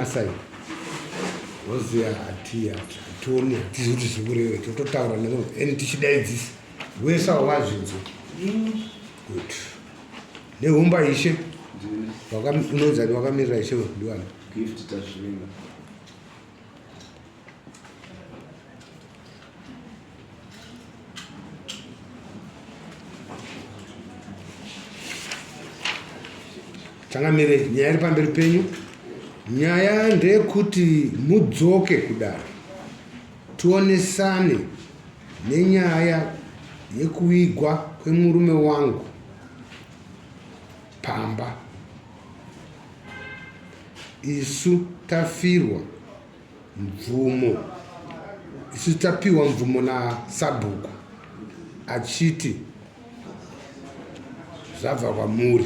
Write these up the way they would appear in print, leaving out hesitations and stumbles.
nemasaini woziva hati hationi hatizivi kuti zviri kurevei tototaura nevamwe and tichidaidzisa wese avo vazvinzwa good nehumba ishe unonzani wakamirira ishe ndiwani Gift Tazvinga. Changamire, nyaya iri pamberi penyu. Nyaya ndeyekuti mudzoke kudare tionesane nenyaya yekuigwa kwemurume wangu pamba. Isu tafirwa mvumo isu tapiwa mvumo nasabhuku achiti zvabva kwamuri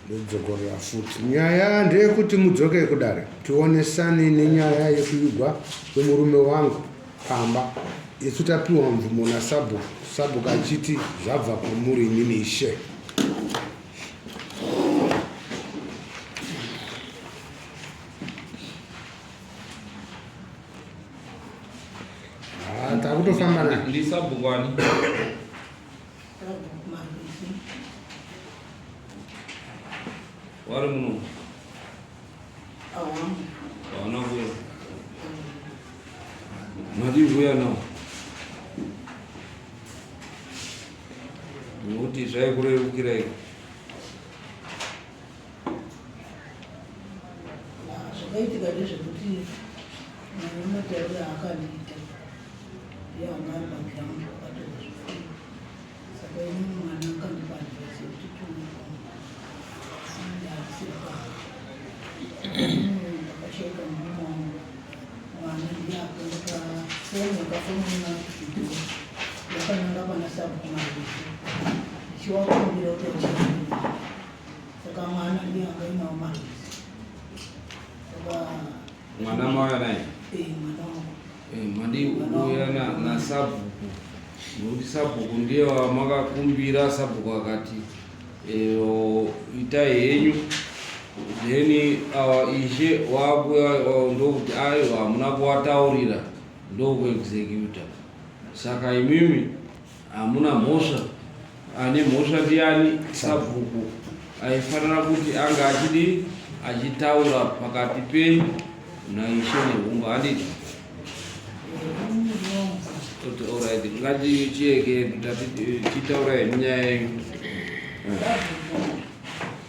ndodzokorora futi nyaya ndeyekuti mudzoke kudare tionesane nenyaya yekuigwa kwemurume wangu pamba isu tapiwa mvumo nasabhuku sabhuku achiti zvabva kwamuri imimi ishe Ah, takutofamba na ndisabhuku ani wari muno hawana kuya madii kuya nawo nokuti zvaikurerukiraiko Zvakaitika ndezvekuti mwana matauriro aakandiita ndiye anga ari paground akatorwa zvipfuyo saka ini mwana akandipa advice yekuti tiuye ndasiri pamba ndakashaika murume wangu mwana ndiye akandipa foni yakafonera kuchidhoo yakananga pana sabhuku marwisi ndichiwakumbira kuti vachii Saka mwana ndiye anga ainawo marwisi. Saka mwana mauya naye? Eh, mwana wangu. Eh, mandi uya na na sabhuku. Nokuti sabhuku ndiye wamakakumbira sabhuku akati eh, itai henyu then awa ishe wakuya ndokuti aiwa hamuna kuwataurira ndokuexecuta saka imimi Hamuna mhosva. Ane mhosva ndiani? Sabhuku aifanira kuti anga achidii? Achitaura pakati penyu naishe nehumba, handiti? Kuti alright, ngatichiyeke tati chitaura henyu nyaya yenyu.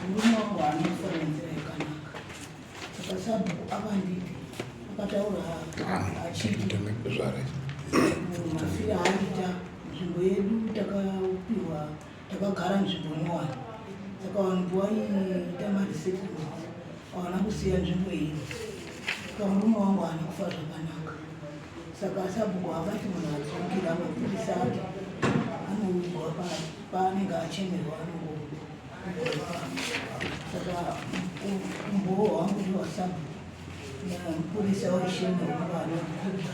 Murume wangu anofa nenzira yakanaka. Saka sabhuku akanditi akataura achiti mafiro aita nzvimbo yedu takapiwa takagara nzvimbo nyowani saka vanhu vaiita maresettlements havana kusiya nzvimbo iyi saka murume wangu haana kufa zvakanaka saka sabhuku akati munhu adzokera mapurisa ati anougwa paanenge achemerwa anongougwa Saka umbowo hwangu ndewasabhuku namupurisa waishema wanogubva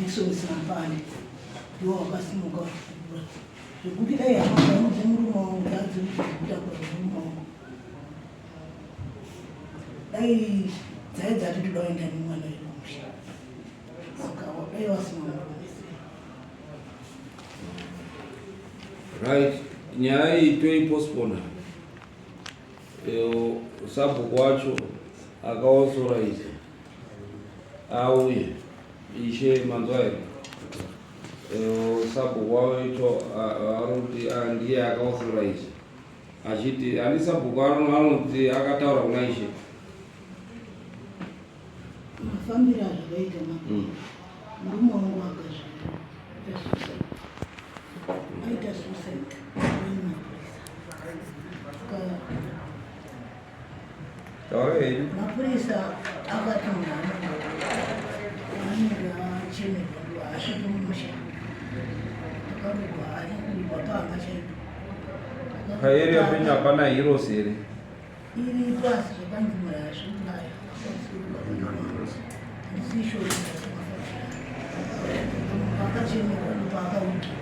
Nixon Sampane ndiwo wakasimuka wachipupura zvekuti dai hama dzangu dzemurume wangu dzadziri kutakura murume wangu dai dzai dzati toda kuenda nemwana wedu kumusha saka dai wasina murume Right, nyaya iyi toipospona. Sabhuku wacho akaauthorize auye ishe manzwa here? Sabhuku wacho arikuti ndiye akaauthorize achiti ani sabhuku anoti akataura kuna ishe Mafambiro azvakaita ma murume wangu akazviita suicide aita suicide nemapurisa saka mapurisa akati munhu anenge achemerwa ndo haasviki mumusha akarugwa haana kurugwa pamba chaipo paarea penyu hapana heroes here Iripo asi zvakanzi mura hazviuraya handisi sure akachemerwa ndopaakaukiwa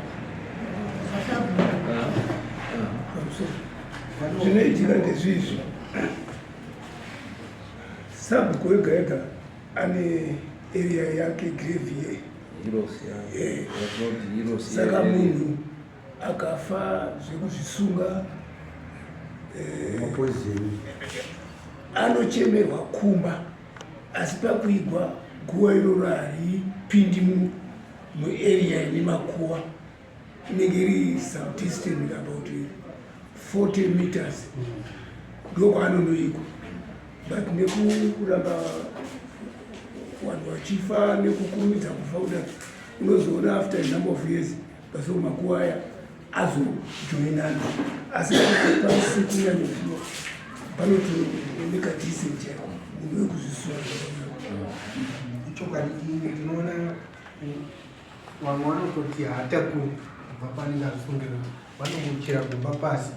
Zvinoitika ndezvizvi. Sabhuku wega wega ane area yake grave ye. Saka munhu akafa zvekuzvisunga eh, anochemerwa kumba asi pakuigwa guva iroro haripindi muarea ine makuva inenge iri some distance about 40 meters ndokwaanonoikwa but nekuramba vanhu vachifa nekukurumidza kufa kudai unozoona after a number of years paso makuva aya azojoinana asi pasi kunyanyofiwa panotooneka decent chaiko munhu wekuzvisuwa. Ichokwadi, ndinoona vamwe vanototi haatakuri kubva paanenge azvisungira, vanomuchera gomba pasi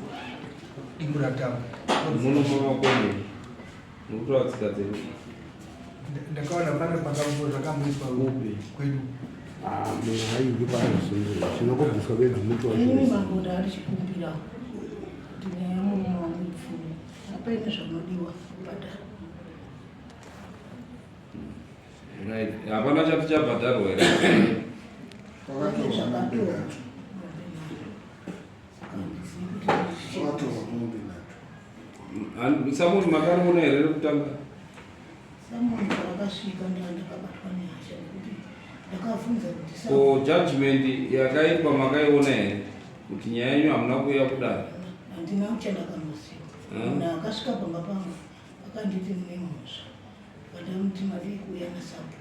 dimbura tambo. Munomamakombe mukutora tsika dzedu. Ndakaona pane pakambo zvakamboitwa kwedu. Ah, munhu haidi paazvisungira, chinongobviswa bedzi muti wacho. Inini mambo ndaarichikumbira kuti nyaya yemurume wangu ipfuure, hapaine zvamunodiwa kubhadhara. Right. Hapana chati chabhadharwa here? Pane zvakatorwa. Vakatorwa mombe nhatu. Samoni makariona here rekutanga? Samoni parakasvika ndakabatwa nehasha nekuti ndakavhunza kuti Ko judgment yakaitwa makaiona here? Kuti nyaya yenyu hamuna kuuya kudare? Handina chandakanoziva. Munhu akasvika pamba pangu akanditi mune mhosva. Vandamuti madii kuuya nasabhuku.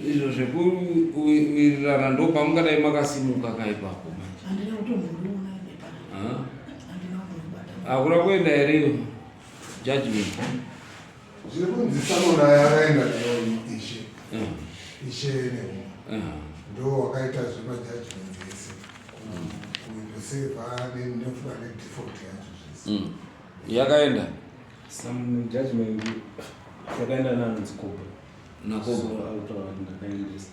Izvo zvekuwirirana ndo pamungadai makasimuka kaipapo manje. Handina kutomboriona bepa. Handina kumboribata. Hakuna kuenda here iyo judgment? Zviri kunzi Samona yakaenda nayo ishe. Ishe Nehuma. Ndo wakaita zvemajudgment ese. Kuseva nefuka nedefault yacho zvese. Yakaenda. Some judgment yakaenda naanonzi Cobra. NaCobra. So arikutaura kuti ndakaendesa.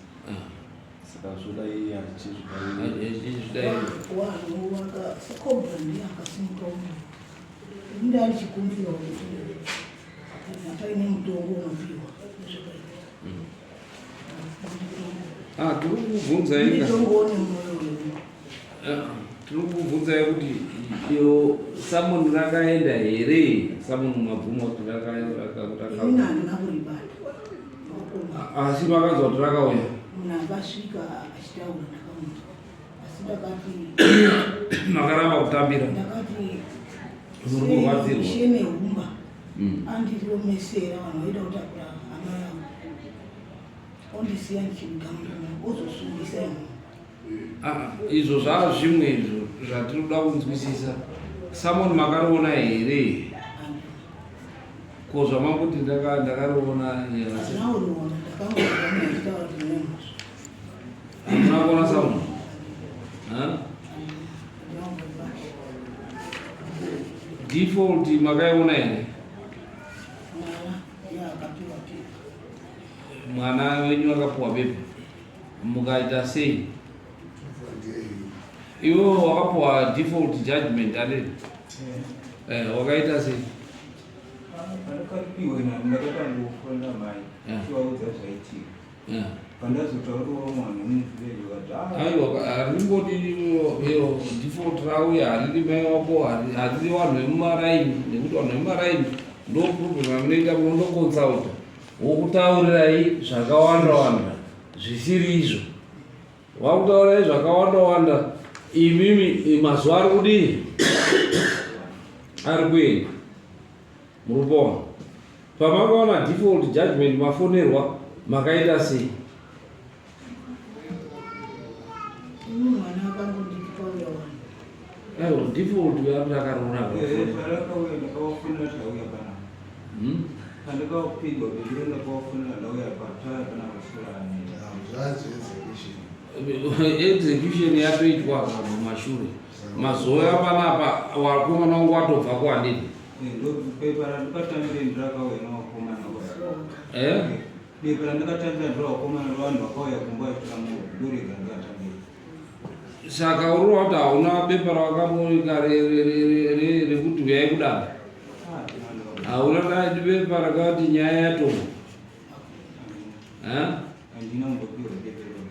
Saka zvoda iye achizvidai. Achizvidai. Wanhu waka Cobra ndiye akasimuka umu. Ini ndichikumbira kuti kana paine mutongo unopiwa nezvakaitika. Ah, tiri kukubvunzai ka. Mitongo une mwoyo wedu. Ah, tiri kukubvunzai kuti iyo samoni rakaenda here? Samoni mabvumo kuti Ini handina kuribata. Asi makanzwa kuti rakauya? Munhu akasvika achitaura ndakamunzwa. Asi ndakati Makaramba kutambira. Ndakati Muri kurwadzirwa. Ishe Nehumba andiomesera vanhu vaida kutakura hama yangu. Ondisiya ndichiviga murume ozosungisa ini. Ah, izvo zvaa zvimwe izvo zvatiri kuda kunzwisisa. Samoni makariona here? Ko zvamakuti ndakariona here? Handina kuriona, ndakangonzwa munhu achitaura kuti mune mhosva. Hamuna kuona samoni? Ha? Handina kumboribata. Default makaiona here? Mwana ndiye akapiwa pepa. Mwana wenyu akapiwa pepa. Mukaita sei? Iwe wakapiwa default judgment andini? Eh, wakaita sei? Pandakaripiwa ina ndakatangofonera mai chivaudza zvaitika. Pandazotaurawo mwana muvhevhe vati ah. Aiwa, haringodi iyo default rauya, haridi mai wako, haridi vanhu vemumaraini, nekuti vanhu vemumaraini ndo problem yamunoita, munondoconsulta wokutaurirai zvakawanda wanda zvisiri izvo, wakutaurirai zvakawanda wanda imimi mazuva ari kudii ari kuenda muri kuona. Pamakaona default judgment mafonerwa makaita sei? Ini mwana akangonditi pauya wani. Aiwa, default yakarona. Parakauya ndakavafonera tauya panapa. Pandakapindwa bendero ndakavafonera ndauya pataya panapa surani. Zvazi execution. Execution yatoitwa mumashure. Mazuva panapa wakomana wangu watobva kuandini. Bepa randakatambira ndirakauya nevakomana. Eh? Bepa randakatambira ndiravakomana vanhu vakauya kumba vachitora mombe ndorega ndakatambira. Saka uri kuti hauna bepa rawakamuika rekuti uyai kudare? Ah, ndakabata. Hauna kana bepa rakati nyaya yatongwa? Handina kumbopiwa bepa iroro.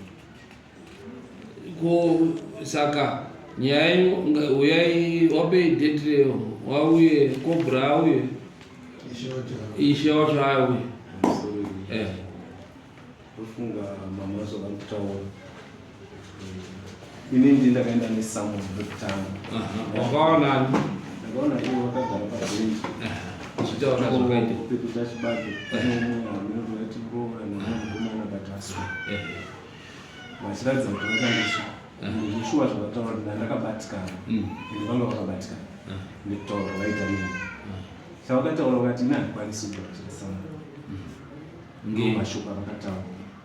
Ko saka nyaya uyai wapei date reyo wauye cobra auye ishe wacho auye. Eh. Ndofunga mama vacho vari kutaura. Ini ndi ndakaenda nesamon rekutanga. Wakaona ani? Ndakaona ivo vakagara pabhenji. Zvitaura zvakaita. Pekuti chibage. Pane umwe amene kuti muroora nemumwe mukomana but aswa. Vachiratidza kuti vakandiswa. Zvishuwa zvavataura ndandakabatikana. Ende vanga vakabatikana. Nekutaura kwavaita neni. Chavakataura vakati ini handikwanisi kugamuchira samon. Ngei? Mashoko avakataura.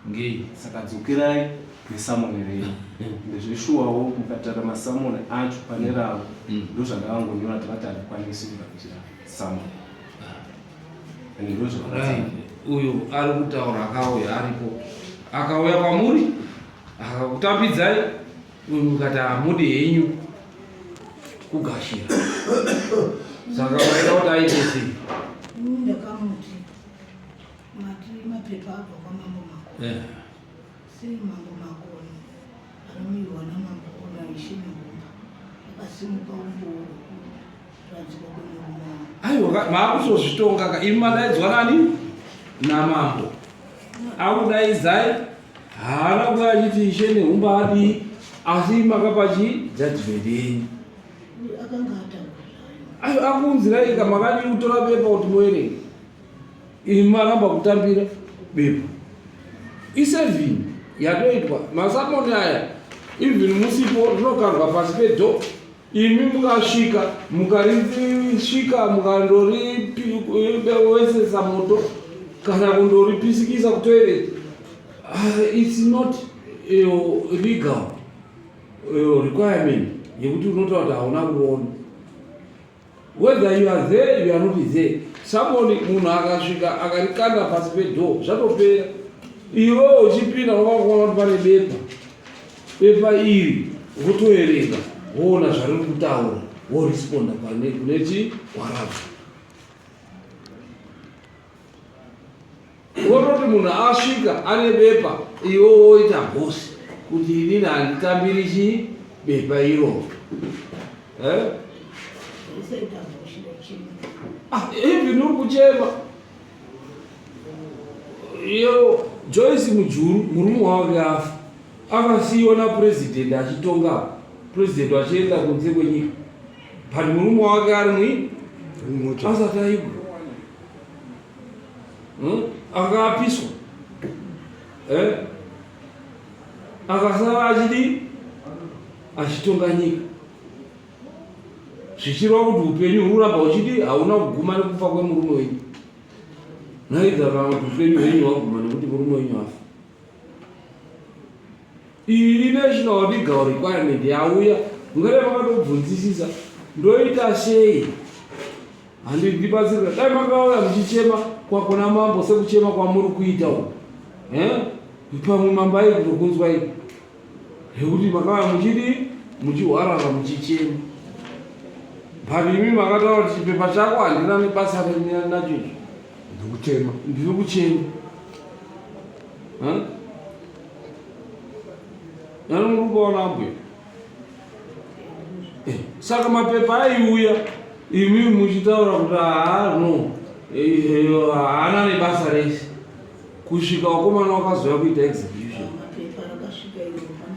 Ngei? Saka dzokerai nesamoni renyu. Ndezveshuwawo mukatara masamoni acho pane ravo ndozvandavangonyora tavati handikwanisi kugamuchira samoni. Ende ndozvavakataura. Right. Uyu ari kutaura akauya aripo. Akauya kwamuri akakutambidzai uyu mukati hamudi henyu kugashira. Saka waida kuti aite sei? Ndakamuti mati mapepa abva kwamambo Makoni. Sei mambo Makoni anomirwa namambo ona ishe Nehumba akasimuka umbowo hwekuradzikwa kwemurume wangu. Aiwa, maakuzozvitonga ka imi madaidzwa nani namambo akudaidzai haana kuva achiti ishe Nehumba adii asi makapa chi judgment yenyu. Akanga ataura zvayo. Aiwa, akuunzirai ka makadii kutora bepa kuti muerenge imi maramba kutambira bepa i7 yatoitwa masamoni aya even musipo rinokandwa pasi pedo imi mukasvika mukarisvika mukandoriwesesa moto kana kundoripisikisa kutoilet. It's not legal requirement yekuti unotaura kuti hauna kuona. Whether you are there, you are not there, somebody munhu akasvika akarikanda pasi pedoor zvatopera. Iwe uchipinda wakakuona kuti pane bepa, bepa iri wotoerenga woona zvariri kutaura woresponda pane kune chi kwarabva wototi munhu asvika ane bepa iwe woita bosi kuti inini handitambiri chi bepa iroro, eh? Usaita kushira chimwe. Ah, even uri kuchema iyo Joyce Mujuru murume wake afa akasiyiwa napurezidendi achitonga, purezidendi achienda kunze kwenyika, but murume wake ari mui asati aigwa. Akapiswa, eh? Akasara achidi achitonga nyika zvichireva kuti upenyu huri kuramba uchidi hauna kuguma nekufa kwemurume wenyu naidza kana kuti upenyu hwenyu hwaguma nekuti murume wenyu afa. Iyi inational legal requirement yauya mungade makatobvunzisisa ndoita sei handibatsirika. Dai makauya muchichema kwakuna mambo sekuchema kwamuri kuita uku, eh? Pamwe mambo ai kutokunzwai nekuti makauya muchidi muchihwarara muchichema, but imi makataura kuti chipepa chako handina nebasa nacho icho. Ndikuchema. Ndiri kuchema. Nani muri kuona ambuya? Saka mapepa aiuya imi muchitaura kuti haa no, haana nebasa rese kusvika vakomana vakazouya kuita execution. Mapepa akasvika iwo pane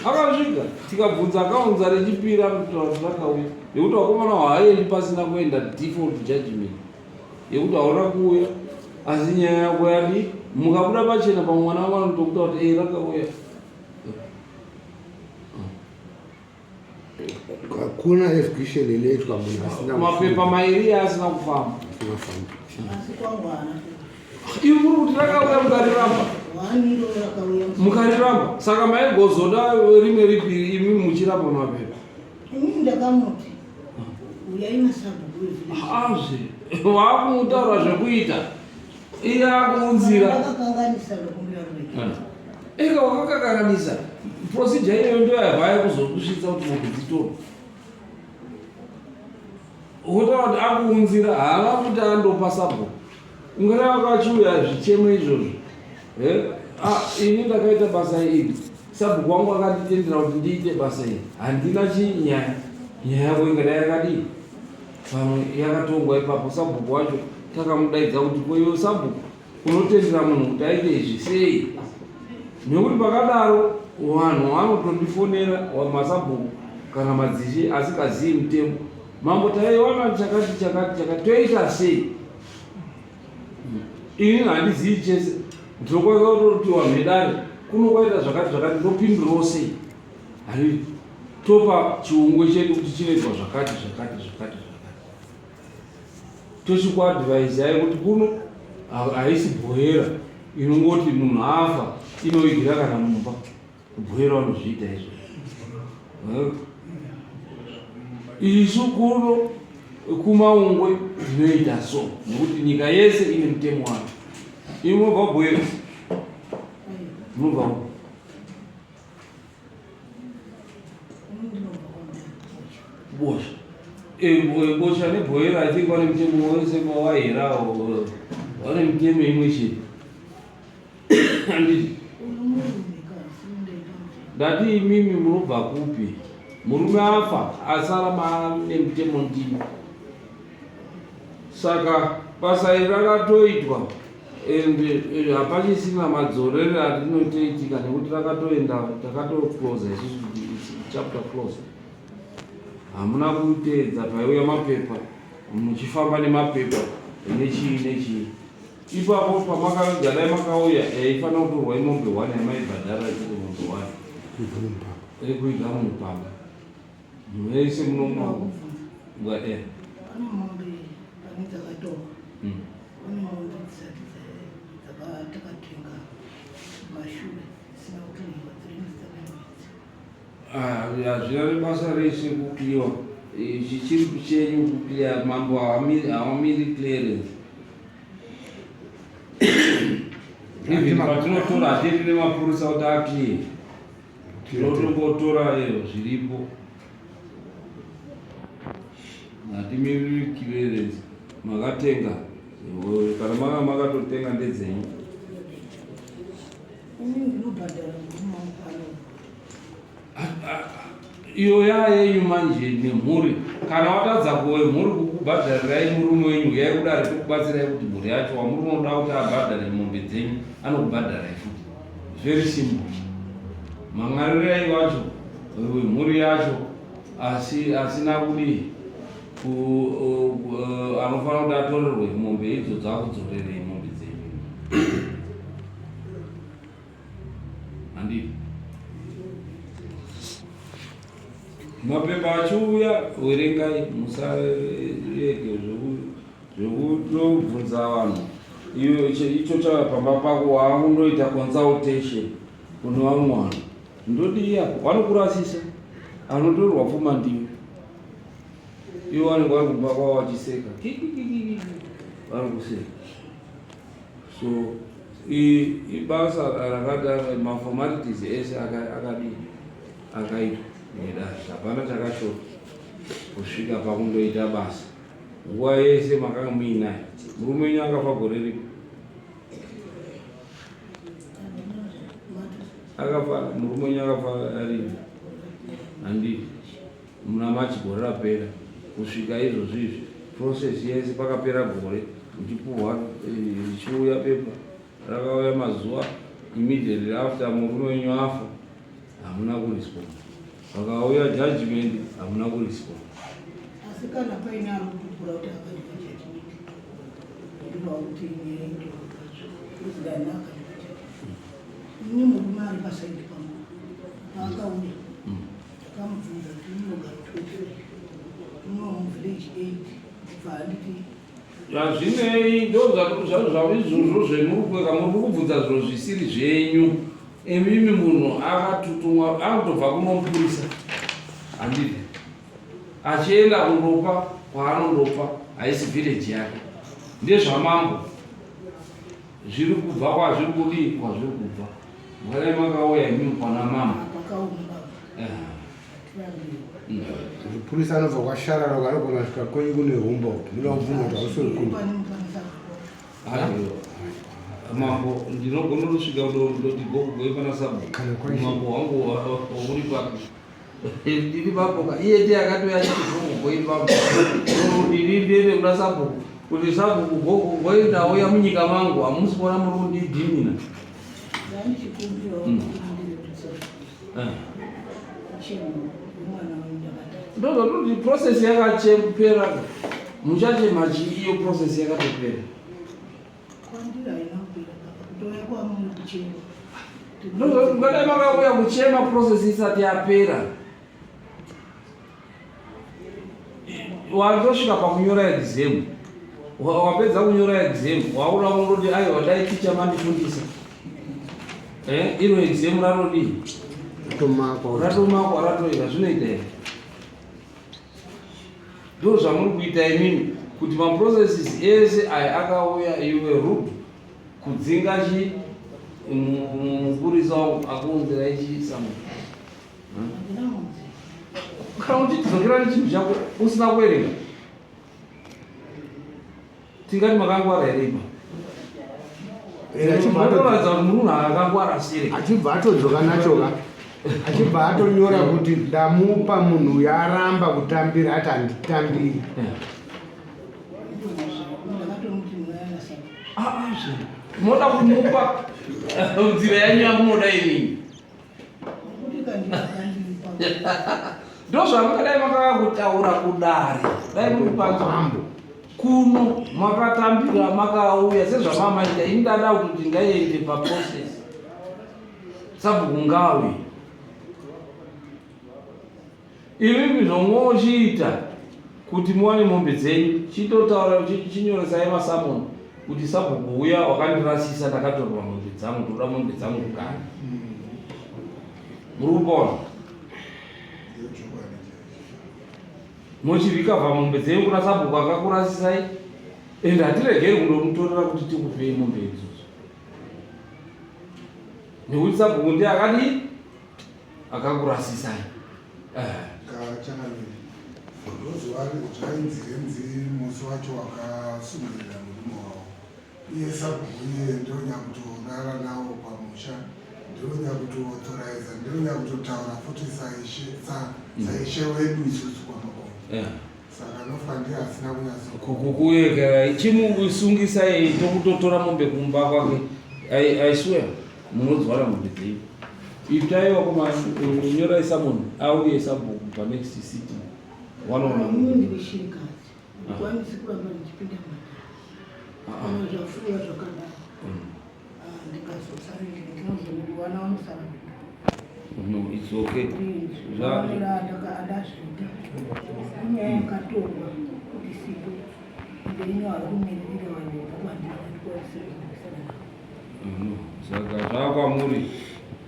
Akasvika tikabvunza akaunza rechipiri anotaura kuti rakauya nekuti vakomana haaendi pasina kuenda default judgment yekuti hauna kuuya asi nyaya yako yadi mukabuda pachena pamwe mwana wangu anotokuta kuti ei rakauya. Hakuna execution inoitwa munhu asina mapepa mairi asina kufamba. Asina kufamba. Asi kwangu haana. Ivi muri kuti rakauya mukariramba. Waniro rakauya. Mukariramba saka maigozoda rimwe ripi imi muchiramba mapepa? Inini ndakamuti uyai nasabhuku wevillage. Azve waakumutaura zvekuita iye akuunzira. Ndakakanganisa, ndokumbira ruregerero. Eka wakakakanganisa procedure iyoyo ndo yabva yakuzokusvitsa kuti mombe dzitorwe. Wotaura kuti akuunzira haana kuti andopa sabhuku. Ungadai wakachiuya zvichemo izvozvo. Eh? Ah, ini ndakaita basa iri. Sabhuku wangu akanditendera kuti ndiite basa iri. Handina chinyaya. Nyaya yako ingadai yakadii? Pamwe yakatongwa ipapo sabhuku wacho takamudaidza kuti ko iwe sabhuku unotendera munhu kuti aite izvi sei? Nekuti pakadaro vanhu vanotondifonera masabhuku kana madzishe asikazivi mutemo. Mambo taiwana chakati chakati chakati toita sei? Ini handizivi chese ndinokwanisa kutoti vanhu vedare kuno kwaita zvakati zvakati ndopindurawo sei? Hari topa chiungwe chedu kuti chinoitwa zvakati zvakati zvakati zvakati. Tochikuadvaisai kuti kuno haisi bhoera inongoti munhu afa inoigira kana mumba. Bhoera vanozviita izvo. Isu kuno kumaungwe tinoita so nekuti nyika yese ine mutemo wayo. Imi munobva bhoera? Munobva Bosha. Eh, bosha nebhoera I think vane mutemo wese waherawo vane mitemo imwe chete. Handiti. Ndati imimi munobva kupi? Murume afa asara maane mutemo ndimi. Saka basa iri rakatoitwa and eh, hapachisina madzorere atinotoitika nekuti rakatoenda takatoclosa isusu kuti chapter close. Hamuna kuteedza paiuya mapepa muchifamba nemapepa nechii nechii. Ipapo pamakaviga dai makauya yaifanira kutorwa imombe one yamaibhadhara chete mombe one kuiga munhu pamba mese munomuga e pane mombe pane dzakatorwa hmm. pane mombe dzisati dzakatakatenga mashure dzisina kutorwa dziri mudzakaimedzi ah, hazvina nebasa rese kukliwa chichiri chenyu kukliya mambo hawamiri clearance Even patinotora hatiendi nemapurisa kuti aclear. Tinotongotora eh, zviripo. Hatimiriri clearance. Makatenga. Eh, kana manga makatotenga ndedzenyu. Ini ndinobhadhara murume wangu pano. Iyo yayenyu manje nemhuri kana watadza kuwe mhuri kukubhadharirai murume wenyu uyai kudare tokubatsirai kuti mhuri yacho wamuri unoda kuti abhadhare mombe dzenyu anokubhadharai futi very simple man'arirai wacho wemhuri yacho asi asina kudii anofanira kuti atorerwe mombe idzo dzakudzorerei mombe dzenyu Handii. Mapepa achiuya verengai musarege zvekutobvunza vanhu iyo icho chava pamba pako waakundoita consultation kune vamwe vanhu ndodii apo vanokurasisa anotorwa pfuma ndiwe ivo vanenge vari kumba kwavo vachiseka kikikikiki vari kuseka so ibasa rakadaro maformalities ese akadii akaitwa nedare hapana chakashota kusvika pakundoita basa nguva yese makanga muinaye murume wenyu akafa gore ripi akafa murume wenyu akafa rini handii Muna March gore rapera kusvika izvozvi izvi process yese pakapera gore uchipuhwa richiuya eh, pepa rakauya mazuva immediately after murume wenyu afa hamuna kurespond pakauya judgment hamuna kurespond asi kana paine anokupupura kuti akandipa judgment ndinoda kuti nyaya itoazvo akandipa judgment ini murume ari pasaidi pangu paakauya mm. Ndakamubvunza kuti unogara 25 uno muvillage 8 ndibva anditi Hazvinei ndozvaizvozvo zvemuri kueka muri kubvunza zviro zvisiri zvenyu imimi munhu akatutumwa anotobva kunomupurisa handiti achienda kundopa kwaanondopa haisi village yake ndezvamambo Zviri kubva kwazviri kudii kwazviri kubva. Mwarai makauya imimi kwana mama. Pakaoma baba. Eh. Mupurisa anobva kwasharara anogona kusvika kwenyu kune humba uku muda kubvuma kuti hausi wekuno. Mambo ndinogona kusvika ndoti gogo pana sabhuku mambo wangu uri papi ndiri papo ka iye ndiye akatouya achiti gogo ipapo ndiri ndiende kuna sabhuku kuti sabhuku gogo goi ndauya munyika mangu hamusi kuona muri kundidhimina ndozvatoti process yakachepera muchachema chii iyo process yakatopera ndozvatingadai makauya kuchema process isati yapera watosvika pakunyora exam wapedza kunyora exam wakuda kundoti aiwa dai ticha mandifundisa eh, iro exam ratodii ratomakwa ratoita zvinoita here ndo zvamuri kuita imimi kuti maprocesses ese aya akauya iwe rude kudzinga chi mupurisa akuunzira ichiisa kana uchidzokera nechinhu chako usina kuverenga tingati makangwara here ipa inoratidza kuti munhu akangwara sire achibva atodzoka nachoka achibva atonyora kuti ndamupa munhu uyo aramba kutambira ati handitambiri ah, ah, moda kumupa nzira yanyu yamunoda imini Ndozvamungadai makava kutaura kudare dai muri pamambo kuno makatambira makauya sezvamamaita ini ndada kuti ndingaende paprocess sabhuku ngawe Imimi zvomwochiita kuti muwane mombe dzenyu chitotaura chinyoresai masamoni kuti sabhuku uya wakandirasisa ndakatorwa mombe dzangu ndoda mombe dzangu kugara muri kupona mochirikavha mombe dzenyu kuna sabhuku akakurasisai and hatiregeri kundomutorera kuti tikupei mombe idzodzo nekuti sabhuku ndiye akadii akakurasisai eh. Changamire ndozvainzi renzi musi wacho wakasungirira murume wavo iye sabhuku iye ndonyakutorara nawo pamusha ndonyakutoauthoriza ndonyakutotaura futi saishe wedu isusu kwamakoni saka anofa ndiye asina kunyatsokukuekera chimusungisai tokutotora mombe kumba kwake i swear Munodzwara mombe dzenyu. Itai wakoma nyorai summon auye sabhuku pa next city. Wanoona. Ini ndiri shirikadzi. Ndikwanisi kuramba ndichipinda matare. Kana zvapfuura zvakadaro. Ah, ndikazosara ndinozoona kuti vana vanosara. No, it's okay. Zvaera ndakazviita. Inyaya yakatorwa kuti sipo. Ndini vari kumiririra vanhu kwandiri ndikwanise kurwisana navo. Saka zvakwamuri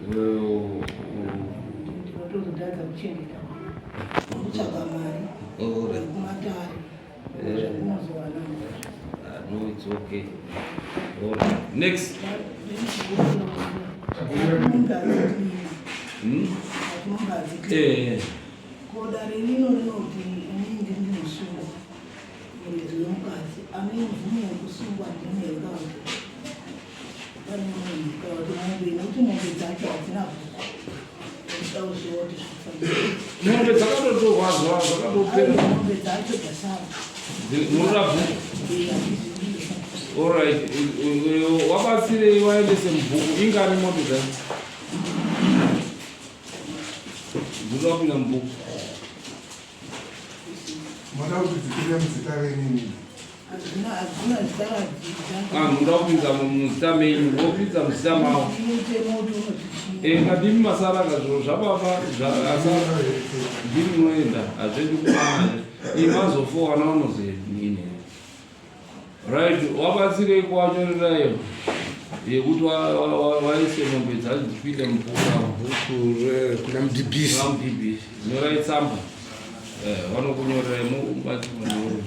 ndinotozotadza kuchengeta kutsvaga mari kumatare zvekunozowana. No, it's okay. All right. Next. Hmm? Eh. Ko dare rino rinoti inini ndiri ndinosungwa Muridzi wemukadzi ane mvumo yekusungwa ndini here kana kuti pane munhu kana kuti mombe nekuti mombe dzacho hadzina bhuku ndinoda kuziva kuti zvikufamba Mombe dzakatotorwa zuva zvakatopera. Mombe dzacho dzasara. Munoda bhuku? Alright, wabatsirei waendese mubhuku ingani mombe dzacho? Dzinoda kupinda mubhuku. Moda kuti dzipinde muzita renyu inini? Ah, munoda kupinza muzita menyu, wopinza muzita mavo. Eh, ndimi masara ka zviro zvababa zvasara ndimi munoenda hazviendi kumana. Imi mazofowana vanozoenini. Right, wabatsirei kuwanyorerayo yekuti waise mombe dzacho dzipinde mubhuku ravo. Bhuku kuna mudhibhisi. Kuna mudhibhisi. Nyorai tsamba. Eh, vanokunyorerai mubatsirwa neuro.